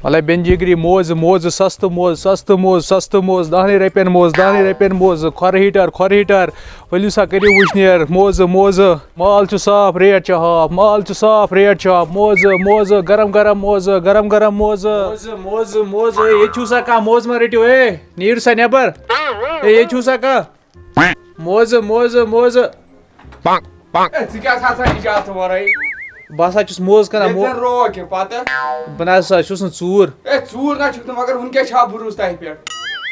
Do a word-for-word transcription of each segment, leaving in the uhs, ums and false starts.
مطلب بین جگری موزٕ، موزٕ، سستہٕ موزٕ، سستہٕ موزٕ، سستہٕ موزٕ، دَہنٕے رۄپین موزٕ، دَہنٕے رۄپین موزٕ، کھۄرٕ ہیٖٹر، کھۄرٕ ہیٖٹر، ؤلِو سا کٔرِو وٕشنیر، موزٕ، موزٕ، مال چھُ صاف، ریٹ چھِ ہاف، مال چھُ صاف، ریٹ چھِ ہاف، موزٕ، موزٕ، گرم گرم موزٕ، گرم گرم موزٕ۔ موزٕ، موزٕ، موزٕ، اے، ییٚتہِ چھُو سا کانٛہہ موزٕ ما رٔٹِو، اے، نیٖرِو سا نٮ۪بر، اے، ییٚتہِ چھُو سا کانٛہہ؟ موزٕ، موزٕ، موزٕ۔ اے، ژٕ کیٛاہ سا ژٕ اجازت ورٲے؟ بہٕ ہسا چھُس موزٕ کٕنان، ییٚلہِ مو-، زن روو کینٛہہ پتہٕ۔ بہٕ نہ سا چھُس نہٕ ژوٗر۔ اے، ژوٗر نہ چھُکھ نہٕ، مگر وُنہِ کیٛاہ چھا بروسہٕ تۄہہِ پٮ۪ٹھ؟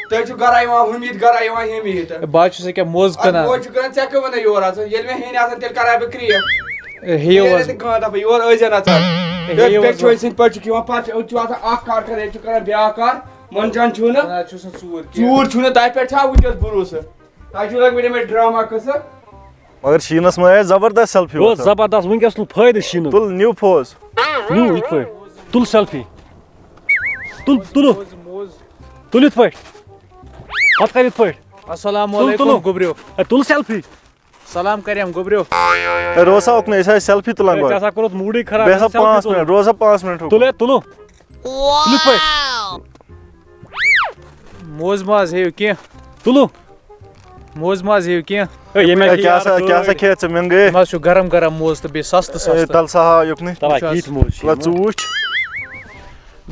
تُہۍ چھِو گرا یِوان ہُمید، گرا یِوان ہُمید۔ اے، بہٕ ہا چھُس ییٚکیٛاہ موزٕ اَدٕ کٕنان۔ موزٕ چھُ کٕنان، ژےٚ کٕم وَنے یور اَژو؟ ییٚلہِ مےٚ ہیٚنۍ آسَن، تیٚلہِ کَرٕ ہا بہٕ کرٛیٖکھ۔ اے، ہیٚیِو ییٚلہِ حظ۔ تہِ گانٛدٕ ہا بہٕ یور، ٲسۍ زٮ۪ن اَژان۔ اے، ہے، ہیٚیِو پٮ۪ٹھٕ حظ۔ چھُ أسۍ سٕنٛدۍ پٲٹھۍ چھُکھ یِوان، پَتہٕ چھُ اَتھ اَکھ کارڈ کَران، ییٚتہِ چھُ کَران بیٛاکھ کارڈ، منٛدچھان چھُو نہٕ۔ نہ، چھُس نہٕ ژوٗر کینٛہہ۔ ژوٗر چھُو نہٕ، تۄہہِ پٮ۪ٹھ چھا وٕنکیٚس بروسہٕ؟ تۄہہِ چھُو لٔگمٕتۍ یِمَے ڈرٛاما قٕصہٕ۔ مگر شیٖنَس منٛز آیہِ زبردست سیلفی گوٚو وۄتھان۔ زبردست، وٕنکیٚس تُل فٲیدٕ شیٖنُک۔ تُل نِو فوز۔ نِو یِتھ پٲٹھۍ۔ تُل سیلفی۔ تُل، تُلو۔ تُل یِتھ پٲٹھۍ۔ پَتہٕ کَر یِتھ پٲٹھۍ۔ السلام تُل، علیکم تُلو۔ گوٚبریو۔ ہے، تُل سیلفی۔ سلام کریم گوٚبریو۔ ہے، روز سا اُکنُے، أسۍ ٲسۍ سیلفی تُلان ہے، ژےٚ گۄڈٕ۔ ہسا کوٚرُتھ موٗڈٕے خراب، بیٚیہِ ہسا سیلفی پانٛژھ تُل۔ منٹ، روز سا پانٛژھ منٹ ہُکُن۔ تُل ہے، تُلو۔ تُلِتھ پٲٹھۍ۔ موز ماز ہیٚیِو کینٛہہ۔ تُلو۔ موز ماز ہیٚیِو کینٛہہ۔ ہے، ییٚمہِ ہے، آیہِ کیٛاہ سا، یارٕ کیٛاہ سا گٲڑۍ۔ کھیٚیَتھ ژٕ مٮ۪نٛگہٕ؟ یِم حظ چھُ گرم گرم موز تہٕ بیٚیہِ سستہٕ ہے، سستہٕ۔ تَلہٕ سا ہاو یُکنُے۔ تَلہٕ ہا وٕچھ حظ۔ کِتھ موز چھِ وَلہٕ یِم۔ ژٕ وٕچھ۔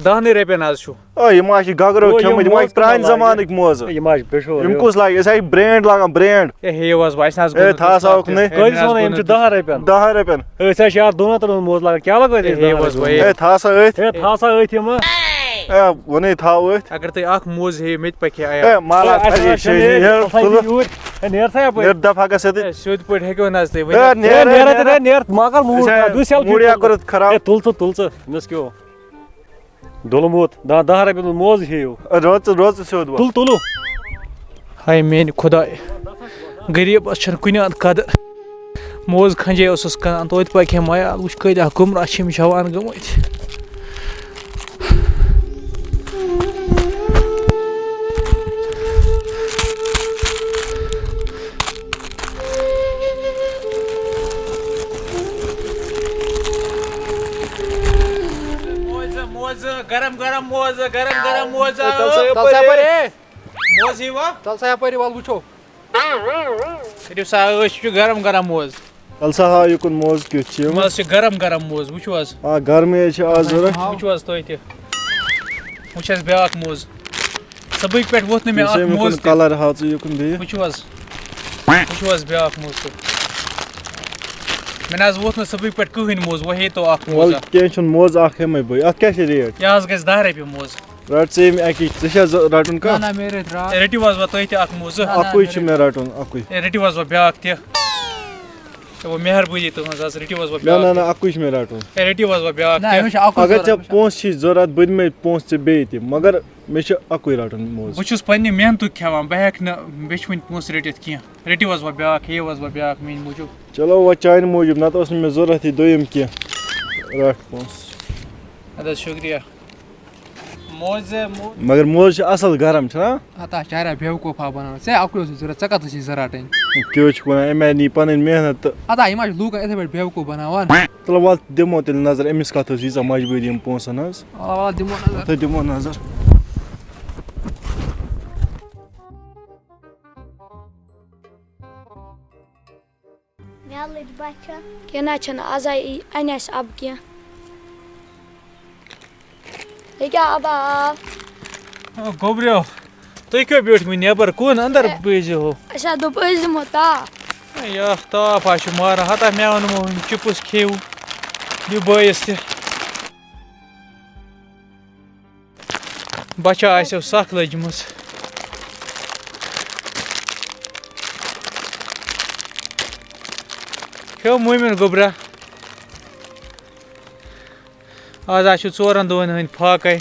دَہنٕے رۄپیَن حظ چھُ۔ آ، یِم حظ چھِ گگرو او، یِم کھیٚمٕتۍ، یِم حظ موز چھِ پرٛانہِ کٕنان زمانٕکۍ موزٕ۔ یِم حظ چھِ بِشوٗر، یِم یِم۔ کُس لاگہِ؟ أسۍ ہاے برینڈ لاگان، برینڈ۔ ہے، ہیٚیِو حظ، وۄنۍ اَسہِ نہ حظ ہے، گوٚو نہٕ تھاو سا تیُتھ اُکنُے۔ کانٛہہ تہِ۔ کٔہۍ ہے، چھِ وَنان یِم چھِ دَہَن رۄپیَن؟ دَہَن رۄپیَن۔ ہے، أسۍ حظ چھِ اَتھ دۄن ہَتَن ہُنٛد موز لاگان، کیٛاہ لاگو أسۍ ہے، ہیٚیِو دَہَن حظ رۄپیَن؟ وۄنۍ۔ ہے، تھاو سا أتھۍ۔ ہے، تھاو سا أتھۍ یِم۔ ہے، وَنے تھاو أتھۍ۔ اگر تُہۍ اَکھ موز ہیٚیِو، مےٚ تہِ پَکہِ ہے عیال۔ ہے، مالہ ہے، اَسہِ پریشٲنی، ہے، ہے، تُلہٕ۔ یوٗرۍ۔ ہے، نیر سا یَپٲرۍ۔ نیر دَفعہ گژھ ییٚتہِ۔ ہے، سیوٚد پٲٹھۍ ہیٚکِو نہٕ حظ تُہۍ ؤنِتھ۔ ہے، نیر، ہے، نیر، نیر۔ ہے، نیر، مۄکل موٗڈ، أسۍ ہے دُ selfie موٗڈ یا تُل۔ کوٚرُتھ خراب۔ ہے، تُل ژٕ، تُل ژٕ، أمِس کیٛاہ ہو؟ ڈوٚلمُت، دَہ، دَہ رۄپیہِ تُل موز ہیٚیِو۔ رٲژ، رٲژ سیوٚد وۄتھ۔ تُل، تُلُو۔ ہاے میٛانہِ خۄداے، غریٖبَس چھَنہٕ کُنہِ اَنٛد قدٕر۔ موز کھنٛجے اوسُس کٕنان، توتہِ پَکہِ ہے مَیال، وٕچھ کۭتیٛاہ گُمراہ چھِ یِم جوان گٔمٕتۍ۔ موزٕ، موزٕ، گرم گرم موزٕ، گرم گرم موزٕ۔ ہے، تَل سا یَپٲرۍ، تَل سا یَپٲرۍ، ہے۔ موزٕ یِوا؟ تَل سا یَپٲرۍ، وَلہٕ وٕچھو۔ کٔرِو سا عٲش، یہِ چھُ گرم گرم موزٕ۔ تَل سا ہاو یُکُن موزٕ کیُتھ چھُ یِوان۔ موزٕ چھِ گرم گرم موزٕ، وٕچھِو حظ۔ آ، گرمٕے چھِ آز ضوٚرَتھ۔ وٕچھِو حظ تُہۍ تہِ۔ وٕچھ حظ بیٛاکھ موزٕ۔ صُبحٕکۍ پٮ۪ٹھ ووٚتھ نہٕ مےٚ یُس اَکھ أمۍ یُکُن موزٕ تہِ۔ Colour ہاو ژٕ یُکُن بیٚیہِ۔ وٕچھِو حظ۔ وٕچھِو حظ بیٛاکھ موزٕ تہِ۔ مےٚ نہ حظ ووٚتھ نہٕ صُبحٕکۍ پٮ۪ٹھ کٕہٕنۍ موزٕ، وۄنۍ ہیٚیہِ تو اَکھ موزٕ وَلہٕ اَکھ۔ کینٛہہ چھُنہٕ، موزٕ اَکھ ہٮ۪مَے بہٕ۔ اَتھ کیٛاہ چھِ rate؟ یہِ حظ گژھِ دَہ رۄپیہِ موزٕ۔ رَٹ ژٕ ییٚمہِ اَکی، ژےٚ چھا زٕ رَٹُن نہ، کانٛہہ؟ نہ، مےٚ رٔٹۍ راتھ۔ ہے، رٔٹِو حظ وۄنۍ تُہۍ تہِ اَکھ موزٕ۔ نہ، نہ، اَکُے مےٚ چھُ رٔٹۍ۔ مےٚ رَٹُن، اَکُے۔ ہے، رٔٹِو حظ وۄنۍ بیٛاکھ تہِ۔ ہے، وۄنۍ مہربٲنی تُہٕنٛز حظ، رٔٹِو حظ وۄنۍ نہ، بیٛاکھ نہ، تہِ۔ نہ، اَکُے چھُ مےٚ رَٹُن۔ ہے، رٔٹِو حظ وۄنۍ بیٛاکھ نہ، تہِ۔ أمِس چھِ اَکُے اگر ضوٚرَتھ، ژےٚ أمِس چھِ پونٛسہٕ چھی ضوٚرَتھ، بہٕ دِمَے پونٛسہٕ ژےٚ بیٚیہِ تہِ، مگر مےٚ چھُ اَکُے رَٹُن موزٕ۔ بہٕ چھُس پنٛنہِ محنتُک کھٮ۪وان، بہٕ ہٮ۪کہٕ نہٕ، مےٚ چھِ وٕنہِ پونٛسہٕ رٔٹِتھ کینٛہہ۔ رٔٹِو حظ وۄنۍ بیٛاکھ، ہیٚیِو حظ وۄنۍ بیٛاکھ میٛانہِ موٗجوٗب۔ چلو، وۄنۍ چانہِ موٗجوٗب، نَتہٕ اوس نہٕ مےٚ ضوٚرَتھٕے دوٚیِم کینٛہہ۔ رَٹھ پونٛسہٕ۔ اَدٕ حظ، شُکریہ۔ موزٕ، مو-، مگر موزٕ چھِ اَصٕل گرم، چھُنہ؟ ہتا، چاریا بیوقوٗفا بَناوان۔ ژےٚ اَکُے اوسُے ضوٚرَتھ، ژےٚ کَتھ ٲسی زٕ رَٹٕنۍ؟ کیٛاہ چھُکھ وَنان، اَمہِ آیہِ نی پَنٕنۍ محنت تہٕ۔ ہتا، یِم حظ چھِ لوٗکَن یِتھَے پٲٹھۍ بیوقوٗف بَناوان۔ تَلہٕ وَلہٕ دِمو تیٚلہِ نظر، أمِس کَتھ ٲس ییٖژاہ مجبوٗری یِم پونٛسَن ہٕنٛز۔ وَلہٕ، وَلہٕ، دِمو نظر۔ تہٕ دِمو نظر۔ مےٚ لٔج بۄچھِ۔ کینٛہہ نہ چھُنہٕ، آز آیہِ اَنہِ اَسہِ اَبہٕ کینٛہہ۔ ییٚکیٛاہ اَبہٕ آو۔ او گوٚبریو، تُہۍ کیٛاہ بیوٗٹھمٕتۍ نٮ۪بر کُن؟ اَندر ہے۔ بٲزِو ہو۔ اَسہِ ہا دوٚپ، أسۍ دِمو تاپھ۔ ہے، یَتھ تاپھ ہا چھُ ماران۔ ہتا مےٚ اوٚنمو وۄنۍ چِپٕس کھیٚیِو۔ دِیِو بٲیِس تہِ۔ بۄچھِ آسیو سَکھ لٔجمٕژ۔ کھیو مومِن گوٚبرا۔ آز آسیو ژورَن دۄہَن ہٕنٛدۍ فاقَے۔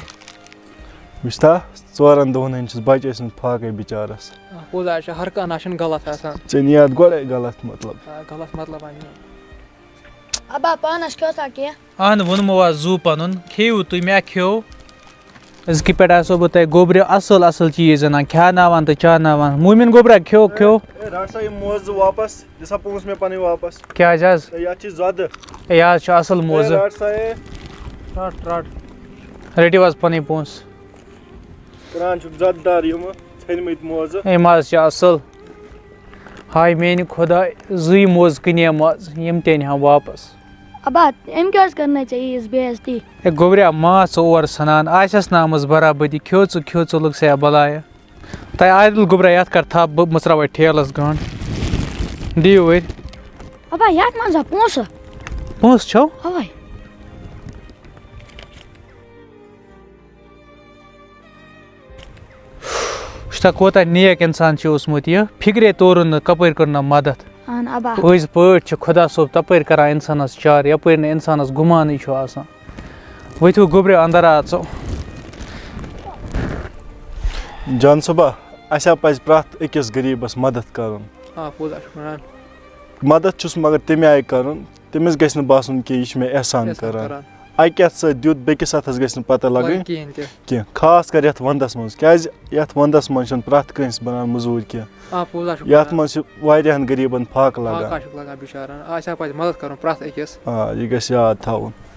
وٕچھتا، ژورَن دۄہَن ہٕنٛدۍ چھِس بَچہٕ ٲسۍمٕتۍ فاقَے بِچارَس۔ آ، پوٚز آز چھُ ہر کانٛہہ نہ چھُنہٕ غلط آسان۔ ژےٚ نِیَتھ گۄڈَے غلط مطلب۔ آ، غلط مطلب آ نِیَتھ۔ اَبا، پانَس کھیوٚو سا کینٛہہ؟ اہن ووٚنمو حظ زُو پنُن، کھیٚیِو تُہۍ، مےٚ کھیوٚو۔ أزکہِ پٮ۪ٹھ آسو بہٕ تۄہہِ گوٚبرِ اصٕل اصٕل چیٖز انان، کھیٛاناوان تہٕ چاناوان۔ مومِن گوٚبرا، کھیوٚو، کھیوٚو۔ اے، رَٹ سا یِم موزٕ واپس، دِ سا پونٛسہٕ مےٚ پنٕنۍ واپس۔ کیٛازِ حظ؟ اے، یَتھ چھِ زۄدٕ۔ اے، یہِ حظ چھُ اصٕل موزٕ۔ اے، رَٹ سا، اے۔ رَٹ، رَٹ۔ رٔٹِو حظ پَنٕنۍ پونٛسہٕ۔ کران چھُکھ زَدٕ دار یِمہٕ ژھیٚنمٕتۍ موزٕ۔ أمۍ حظ چھِ اَصٕل۔ ہاے میٛانہِ خۄداے، زٕے موزٕ کٕنیم آز، یِم تہِ أنۍ ہا واپَس۔ ابا، أمۍ کیٛازِ کٔرنَے ژےٚ ییٖژ بے عزتی؟ ہے گوٚبریا، ما ژٕ اور سَنان، آسٮ۪س نہٕ آمٕژ برابٔدی، کھیو ژٕ، کھیو ژٕ، لوٚگ سا بَلایا۔ تۄہہِ عادل گوٚبرا، یَتھ کَر تھَپھ، بہٕ مٕژراوَے ٹھیلَس گنٛڈ۔ دِیِو ؤرۍ۔ ابا، یَتھ منٛز ہا پونٛسہٕ۔ پونٛسہٕ چھَو؟ اَوَے۔ وٕچھتا کوٗتاہ نیک اِنسان چھُ اوسمُت یہِ، فِکرے توٚرُن نہٕ کَپٲرۍ کوٚرنَم مَدَتھ۔ اَہَن ابا۔ پٔزۍ پٲٹھۍ چھُ خۄدا صٲب تَپٲرۍ کَران اِنسانَس چارٕ، یَپٲرۍ نہٕ اِنسانَس گُمانٕے چھُ آسان۔ ؤتھِو گوٚبرِ اَندَر اَژو۔ جان صٲبا، اَسہِ ہا پَزِ پرٛٮ۪تھ أکِس غریٖبَس مَدَتھ کَرُن۔ آ، پوٚز ہا چھُکھ وَنان۔ مَدَتھ چھُس مگر تَمہِ آیہِ کَرُن، تٔمِس گژھِ نہٕ باسُن کہِ یہِ چھُ مےٚ احسان احسان کَران۔ کَران۔ اَکہِ اَتھٕ سۭتۍ دیُت، بیٚکِس اَتھَس گژھِ نہٕ پَتہ لَگٕنۍ لَگہِ کِہیٖنۍ تہِ۔ کینٛہہ، خاص کر یَتھ وَندَس منٛز، کیٛازِ یَتھ وَندَس منٛز چھُنہٕ پرٛٮ۪تھ کٲنٛسہِ بَنان مٔزوٗرۍ کینٛہہ۔ آ، پوٚز ہا چھُکھ یَتھ وَنان۔ منٛز چھِ واریاہَن غریٖبَن فاقہٕ لَگان۔ فاقہٕ ہا چھُکھ لَگان بِچارَن۔ آ، اَسہِ ہا پَزِ مَدَتھ کَرُن پرٛٮ۪تھ أکِس۔ آ، یہِ گژھِ یاد تھاوُن۔